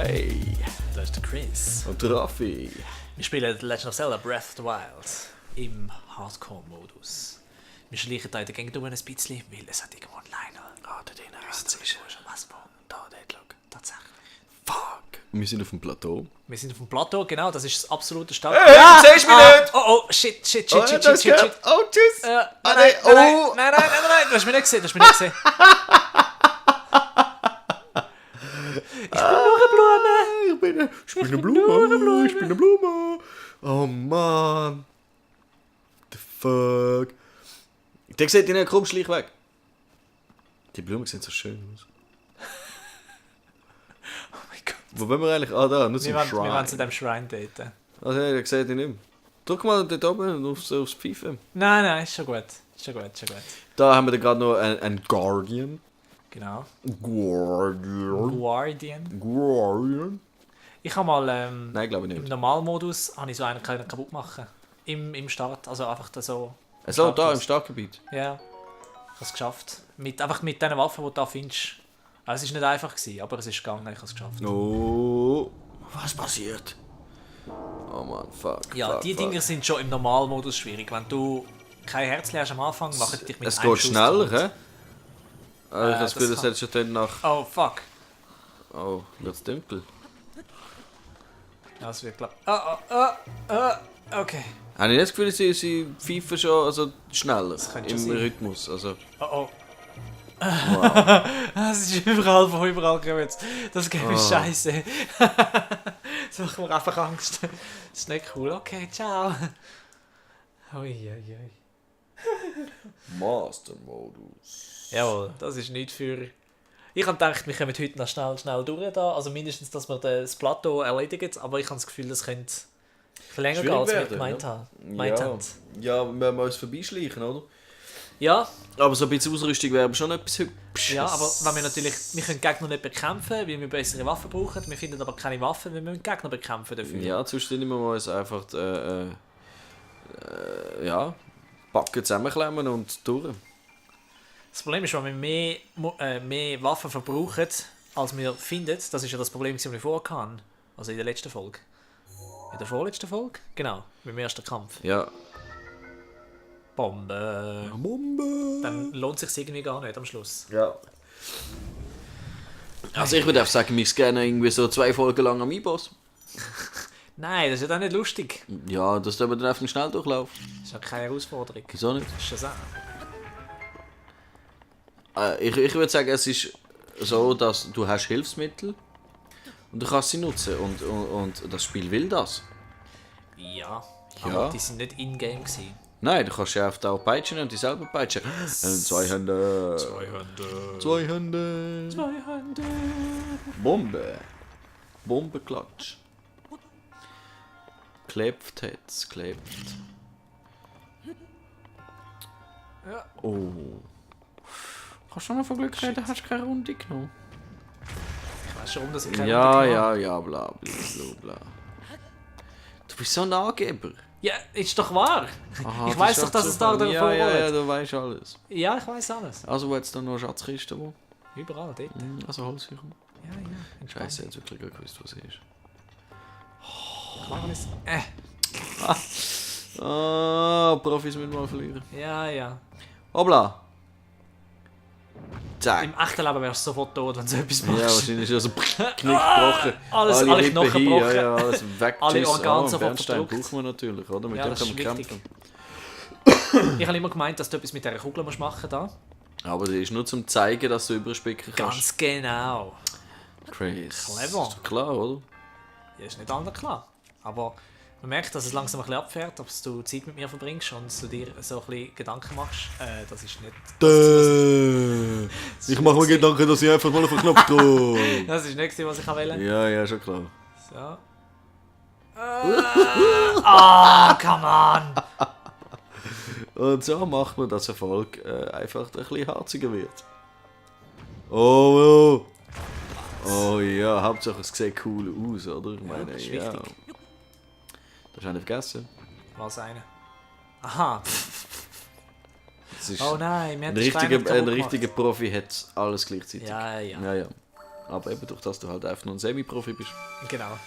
Hey. Das ist der Chris. Und der Raffi. Wir spielen The Legend of Zelda Breath of the Wild im Hardcore-Modus. Wir schleichen da in der Gegend um ein bisschen, weil es hat irgendwo ein Liner. Ah, da drinnen. Wir wissen sowieso schon was wo. Da, dort, schau. Tatsächlich. Fuck. Wir sind auf dem Plateau. Wir sind auf dem Plateau, genau, das ist das absolute Start. Hey, du siehst mich nicht! Oh, shit. Oh, Shit. das gehört. Oh, tschüss. Nein, oh. nein, du hast mich nicht gesehen, Ich bin eine Blume. Oh Mann. The fuck. Der sieht in einen komm, schleich weg. Die Blumen sehen so schön aus. Oh mein Gott. Wo wollen wir eigentlich? Ah, da, nur zum Wir Shrine. wollen zu dem Shrine daten. Also, der sieht ihn nicht mehr. Drück mal dort oben aufs Pfeifen. Nein, ist schon gut. Da haben wir dann gerade noch einen Guardian. Genau. Guardian. Guardian. Ich habe mal Nein, glaube ich im nicht. Normalmodus habe ich so einen können kaputt machen. Im Start, also einfach da so. So, da im Startgebiet. Ja, ich habe es geschafft. Einfach mit den Waffen, die du da findest. Also es war nicht einfach, aber es ist gegangen, ich habe es geschafft. Oh, was passiert? Oh Mann, fuck. Ja, fuck, die fuck. Dinger sind schon im Normalmodus schwierig. Wenn du kein Herz hast am Anfang, machen dich mit Es einem geht Schuss schneller, tot. hä? Also ich habe das Gefühl, das das hätte schon dann nach... Oh, fuck. Oh, wird's dunkel. Ja, es wird klar. Okay. Habe ich nicht das Gefühl, sie pfeifen schon also schneller könnte im schon sein. Rhythmus. Also, Oh. wow. Es ist überall, von überall kommen jetzt. Das geht mir scheiße. Das macht mir einfach Angst. Das ist nicht cool. Okay, ciao. Ui. Master-Modus. Jawohl, das ist nicht für... Ich habe gedacht, wir kommen heute noch schnell durch da. Also mindestens, dass wir das Plateau erledigen. Aber ich habe das Gefühl, das könnte länger gehen, als wir gemeint haben. Ja, wir müssen uns vorbeischleichen, oder? Ja, Aber so ein bisschen Ausrüstung wäre schon etwas Hübsches. ja, aber wenn wir natürlich... Wir können Gegner nicht bekämpfen, weil wir bessere Waffen brauchen. Wir finden aber keine Waffen, weil wir müssen Gegner bekämpfen dafür. Ja, zuständig müssen wir uns einfach ja, Backen zusammenklemmen und durch. Das Problem ist, wenn wir mehr Waffen verbrauchen, als wir finden, das ist ja das Problem, das wir vorher hatten. Also in der letzten Folge. In der vorletzten Folge? Genau, beim ersten Kampf. Ja. Bombe. Dann lohnt es sich irgendwie gar nicht am Schluss. Ja. Also ich würde auch sagen, wir scannen irgendwie so 2 Folgen lang am E-Boss. Nein, das ist ja dann nicht lustig. Ja, das tun wir dann einfach schnell durchlaufen. Das ist ja keine Herausforderung. Wieso nicht? Das ist Shazam. Ich würde sagen, es ist so, dass du hast Hilfsmittel und du kannst sie nutzen und das Spiel will das. Ja, Ja. aber die sind nicht in-game gewesen. Nein, du kannst ja auch peitschen und dich selber peitschen. 2 Hände. 2 Hände. Bombe. Bombenklatsch. Klebt jetzt, klebt. Ja. Oh. Kannst du noch von Glück reden, hast du keine Runde genommen? Ich weiß schon, dass ich keine Ja, Runde gemacht ja, bla. Du bist so ein Angeber. Ja, ist doch wahr. Aha, Ich weiss das doch, dass ist es da Zufall. davor Ja, rollt. du weißt alles. Ja, ich weiß alles. Also, wo jetzt da noch eine Schatzkiste, wo? Überall dort. Also, Holzsicher. Ja. Scheiße, jetzt wirklich gar gewusst, was es ist. Klar ist. Ah, Profis müssen mal verlieren. Ja. Hoppla. Zack. Im echten Leben wärst du sofort tot, wenn du so etwas machst. Ja, wahrscheinlich ist also Knick gebrochen. Alle Rippen Knochen hin, gebrochen. Ja, alles weg. Alle Organe sofort Bernstein verdrückt. brauchen wir natürlich, oder? Mit Ja, dem das können wir ist wichtig. kämpfen. Ich habe immer gemeint, dass du etwas mit dieser Kugel machen musst. Da. Aber das ist nur zum zeigen, dass du überspicken kannst. Ganz genau. Crazy. Clever. Ist doch klar, oder? Ja, ist nicht anders klar. Aber man merkt, dass es langsam ein bisschen abfährt, ob du Zeit mit mir verbringst und du dir so ein bisschen Gedanken machst. Das ist nicht... Ich mache mir Gedanken, dass ich einfach mal auf den Knopf drücke. Das ist nicht, was ich wollte. Ja, schon klar. So. Come on! Und so macht man, dass Erfolg einfach ein bisschen harziger wird. Oh ja, Hauptsache es sieht cool aus, oder? Ich meine, das ist ja. wichtig. Das hast du nicht vergessen. Was eine? Aha. Das ist Oh nein, wir haben ein den Stein richtiger, nicht kaputt ein gemacht. richtiger Profi hat alles gleichzeitig. Ja. Ja. Aber eben durch das du halt einfach nur ein Semi-Profi bist. Genau.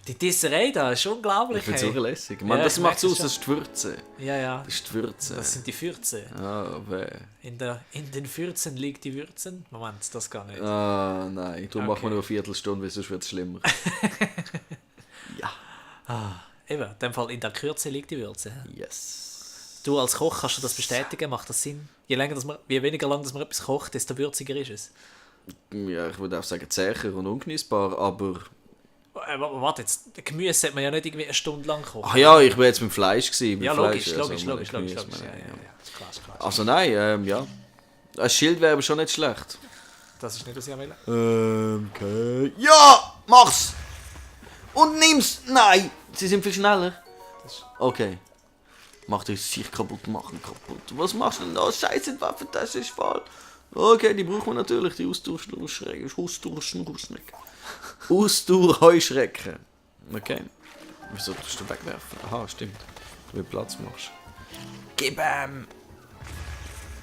Die Disserei da ist unglaublich. Ich finde es hey. auch lässig. Man, Ja, das ich macht es merke aus, schon. das ist die Würze. Ja, ja. Das ist die Würze. Das sind die Fürze. Ah, weh. In den Fürzen liegt die Würzen. Moment, das gar nicht. Ah, nein. Darum machen wir Okay. nur eine Viertelstunde, weil sonst wird es schlimmer. Ja. Eben, in dem Fall in der Kürze liegt die Würze. Yes. Du als Koch, kannst du das bestätigen? Macht das Sinn? Je weniger lang dass man etwas kocht, desto würziger ist es. Ja, ich würde auch sagen zäher und ungenießbar, aber... Warte jetzt, Gemüse sollte man ja nicht irgendwie eine Stunde lang kochen. Ach ja, ich war jetzt beim Fleisch gewesen. Beim Ja, Fleisch, logisch. Gemüse, Ja, ja, meine ich, ja. Ist klar, ist klar. Also nein, ja. Ein Schild wäre aber schon nicht schlecht. Das ist nicht, was ich will. Okay. Ja, mach's! Und nimm's! Nein! Sie sind viel schneller. Okay. Mach dich sicher kaputt. Was machst du denn da? Scheiße, die Waffentasche ist voll. Okay, die brauchen wir natürlich. Die Ausdauer-Heuschrecken. Okay. Wieso tust du wegwerfen? Aha, stimmt. Du willst Platz machst. Gib ihm!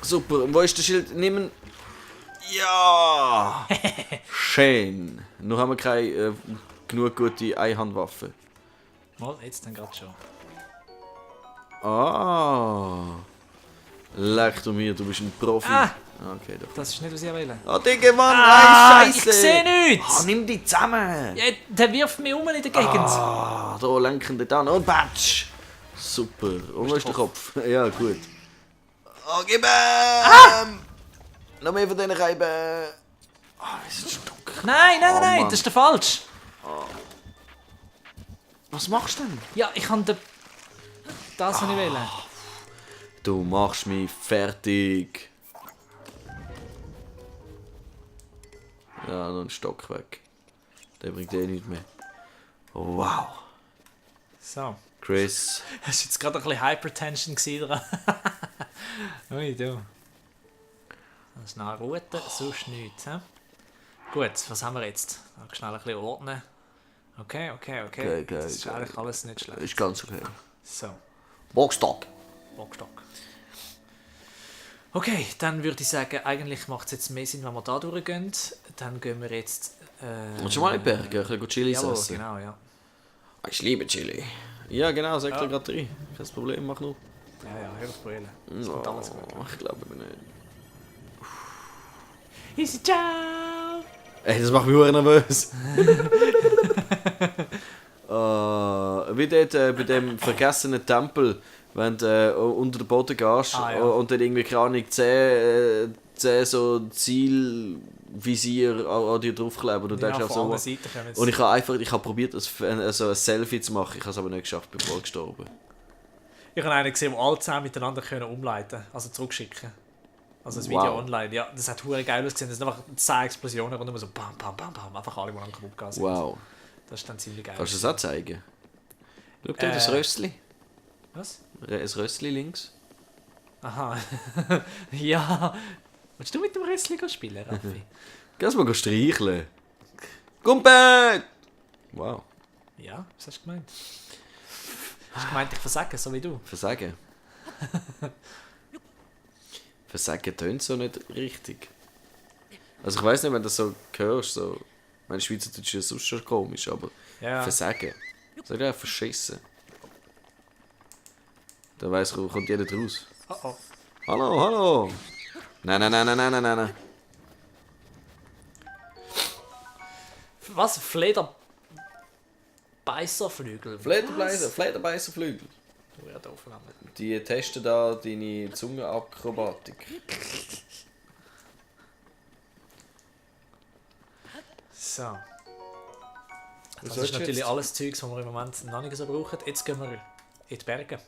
Super, und wo ist der Schild? Nehmen. Ja! Schön. Nur haben wir keine genug gute Einhandwaffen. Mal, jetzt dann gerade schon. Ah! Leck du mir, du bist ein Profi. Ah! Okay, doch. Das ist nicht, was ich will. Ah, Digga, Mann! Nein, Ich Scheiße! sehe nichts! Ah, nimm die zusammen! Ja, der wirft mich um in der Gegend. Ah, da lenken die dann. Und Batsch! Super. Und wo ist der Kopf? Ja, gut. Oh, gib ihm! Noch mehr von diesen Reiben. Ah, das ist ein Stück. Nein, Oh, Mann. das ist der falsch. Was machst du denn? Ja, ich kann das, was ich will. Du machst mich fertig. Ja, noch ein Stock weg. Der bringt eh nichts mehr. Oh, wow. So. Chris. Es war jetzt gerade ein bisschen Hypertension dran. Ui, du. Das ist noch eine Route, sonst nichts. He? Gut, was haben wir jetzt? Schnell ein bisschen ordnen. Okay. Okay, Das ist eigentlich alles nicht schlecht. Ist ganz okay. So, Boxstock. Bockstock. Okay, dann würde ich sagen, eigentlich macht es jetzt mehr Sinn, wenn wir da durchgehen. Dann gehen wir jetzt... Willst du mal in die Berge? Ein bisschen Chilis Jawohl, essen? genau, ja. Ich liebe Chili. Ja, genau, sag dir gerade rein. Kein Problem, mach nur. Ja, hör auf brüllen. Das kommt alles gut. Ich glaube nicht. Easy, ciao! Ey, das macht mich sehr nervös. Wie dort bei dem vergessenen Tempel, wenn du unter den Boden gehst Ja. und dann irgendwie keine Ahnung 10 so Zielvisier an dir draufkleben. Du denkst Ja, auch von so. allen Seiten kommen jetzt... Und ich habe probiert, ein Selfie zu machen. Ich habe es aber nicht geschafft, bin voll gestorben. Ich habe einen gesehen, der alle 10 miteinander können umleiten, also zurückschicken. Also das Video Wow. online, ja, das hat hure geil ausgesehen. Das sind einfach 10 Explosionen und immer so bam, bam, bam, bam, einfach alle, die dann kaputt gegangen sind. Wow. Das ist dann ziemlich geil. Kannst du das auch zeigen? Schau dir das Röstli. Was? Das Röstli links. Aha. Ja. Willst du mit dem Röstli spielen, Raffi? Kannst du mal streicheln? Kumpel! Wow. Ja, was hast du gemeint? Hast du gemeint, ich versage, so wie du? Versagen. Versagen tönt so nicht richtig. Also ich weiß nicht, wenn du das so hörst, so... Meine Schweizerdeutsch ist sonst schon komisch, aber... Ja. Versagen. Sag dir verschissen. Da weiss ich, kommt jeder draus. Oh. Hallo! Nein. Was? Flederbeißerflügel? Flederbeißerflügel. Du ja doof Name. Die testen da deine Zungenakrobatik. So. Das sollst ist du natürlich jetzt? alles Zeugs, das wir im Moment noch nicht so brauchen. Jetzt gehen wir in die Berge.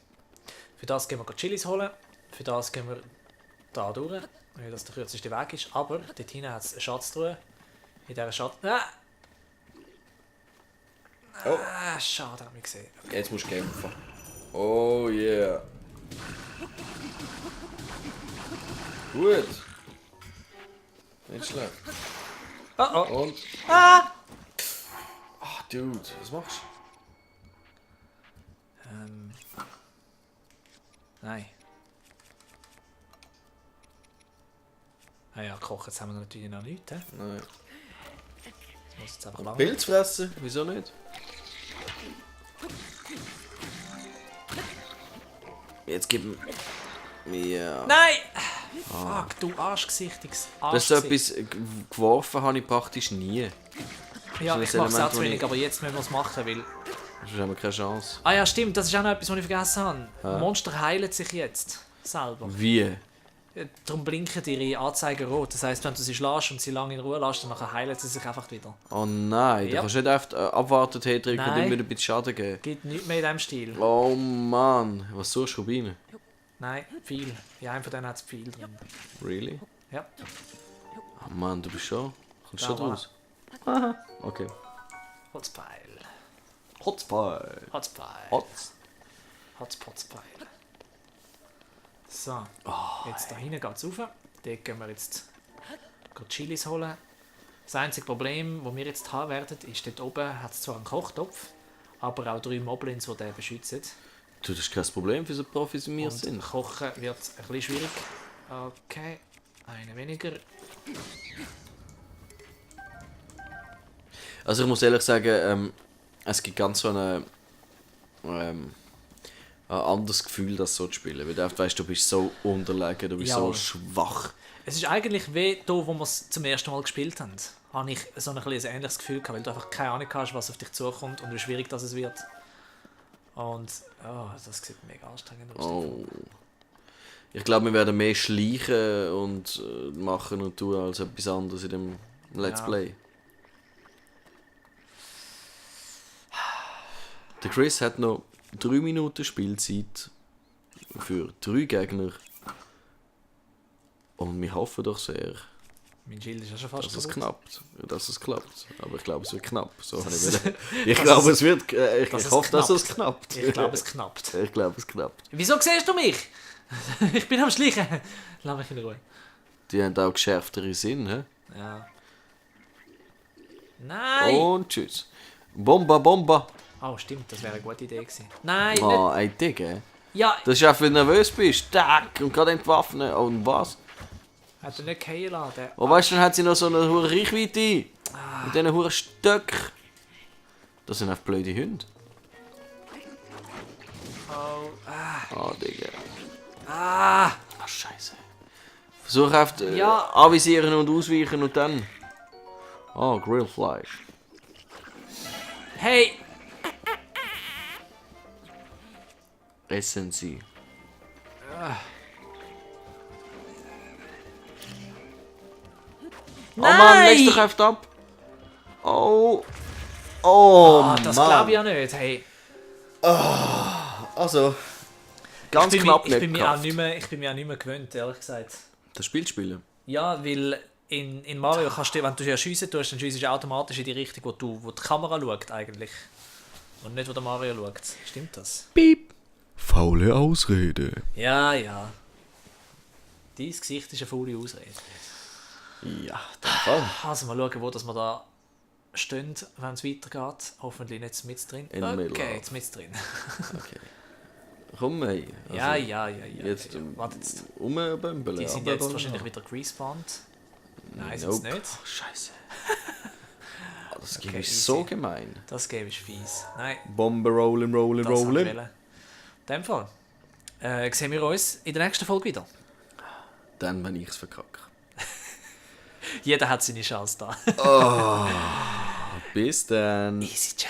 Für das gehen wir Chilis holen. Für das gehen wir da durch, weil das der kürzeste Weg ist. Aber dort hinten hat es eine Schatztruhe. In dieser Schatztruhe... Oh. Schade, habe ich gesehen. Jetzt musst du kämpfen. Oh yeah. Gut. Nicht schlecht. Oh. Und... Ah! Ach, Dude, was machst Nein. Ah ja, kochen jetzt haben wir natürlich noch nichts. Nein. Das muss jetzt einfach lang. Pilz fressen? Wieso nicht? Jetzt gib mir... Nein! Fuck, du arschgesichtiges Das ist etwas, geworfen habe ich praktisch nie. Ja, das ich mache es Element, auch zu wo wenig, ich- aber jetzt müssen wir es machen, weil... Sonst haben wir keine Chance. Ah ja, stimmt, das ist auch noch etwas, was ich vergessen habe. Monster heilen sich jetzt selber. Wie? Darum blinken ihre Anzeigen rot. Das heisst, wenn du sie schlägst und sie lange in Ruhe lässt, dann heilen sie sich einfach wieder. Oh nein, du Ja. kannst nicht einfach abwarten, hey, drücken und Nein. ihm wieder ein bisschen Schaden geben. Gibt nichts mehr in diesem Stil. Oh Mann, was suchst du Rubine? Nein, viel. Ja, einem von denen hat es viel drin. Really? Ja. Oh Mann, du bist schon... Kommst Ja, schon voilà. raus? Aha. Okay. Holzpfeil. Hotspot. Holzpfeil. Hotz. Hotspotzpfeil. So. Jetzt da hinten geht es rauf. Dort gehen wir jetzt Chilis holen. Das einzige Problem, das wir jetzt haben werden, ist, dort oben hat es zwar einen Kochtopf, aber auch 3 Moblins, die den beschützen. Du, das ist kein Problem für so Profis wie wir Und sind. Kochen wird ein bisschen schwierig. Okay, eine weniger. Also ich muss ehrlich sagen, es gibt ganz so ein anderes Gefühl, das so zu spielen. Weil du einfach weißt, du bist so unterlegen, du bist Ja. so schwach. Es ist eigentlich wie da, wo wir es zum ersten Mal gespielt haben. Habe ich so ein ähnliches Gefühl gehabt, weil du einfach keine Ahnung hast, was auf dich zukommt und wie schwierig das es wird. Und das sieht mega anstrengend aus. Oh. Ich glaube, wir werden mehr schleichen und machen und tun als etwas anderes in dem Let's Ja. Play. Der Chris hat noch 3 Minuten Spielzeit für 3 Gegner. Und wir hoffen doch sehr, Mein Schild ist ja schon fast dass es kaputt. knappt. Dass es klappt. Aber ich glaube, es wird knapp. So habe ich glaube, es wird. Ich dass es hoffe, dass es knappt. knappt. Ich glaube, es knappt. Ich glaube, es knappt. Wieso siehst du mich? Ich bin am Schleichen. Lass mich in Ruhe. Die haben auch geschärftere Sinn, hä? Ja. Nein! Und tschüss. Bomba, Bomba. Oh, stimmt, das wäre eine gute Idee gewesen. Nein, nicht. Oh, ey, Digga. Ja, Das ist einfach, wenn du nervös bist. Tack, und gerade entwaffnen. Oh, und was? hat er nicht fallen lassen. Oh, weißt du, dann hat sie noch so eine hohe Reichweite. Mit diesen hohen Stöcken. Das sind einfach blöde Hunde. Oh, Digga. Ah! Ach, Scheiße. Versuch einfach Ja. anvisieren und ausweichen und dann. Oh, Grillfleisch. Hey! Essen sie. Oh Mann, Nein! leg doch einfach ab. Oh. Oh, Ah, das Mann. glaube ich ja nicht. Hey, Also, ganz knapp ich bin nicht mir auch geschafft. nicht mehr, ich bin mir auch nicht mehr gewöhnt, ehrlich gesagt. Das Spiel spielen. Ja, weil in Mario kannst du, wenn du ja schiessen tust, dann schiessest du automatisch in die Richtung, wo die Kamera schaut eigentlich. Und nicht, wo der Mario schaut. Stimmt das? Piep. Faule Ausrede. Ja, ja. Dein Gesicht ist eine faule Ausrede. Ja, der Fall. Also mal schauen, wo dass wir da stehen, wenn es weitergeht. Hoffentlich nicht mit drin. In the middle Okay, of. jetzt mit drin. Okay. Komm, hey. Also, Ja. Jetzt Warte jetzt. umbömbeln. Die sind jetzt wahrscheinlich wieder respawned. Nein, sind Nope. nicht. Oh, Scheiße. Das Okay, Game ist easy. so gemein. Das Game ist fies. Nein, Bombe rollen, rollen, das haben wir rollen. wollen. In dem Fall sehen wir uns in der nächsten Folge wieder. Dann, wenn ich es verkacke. Jeder hat seine Chance da. Bis dann. Easy Chat.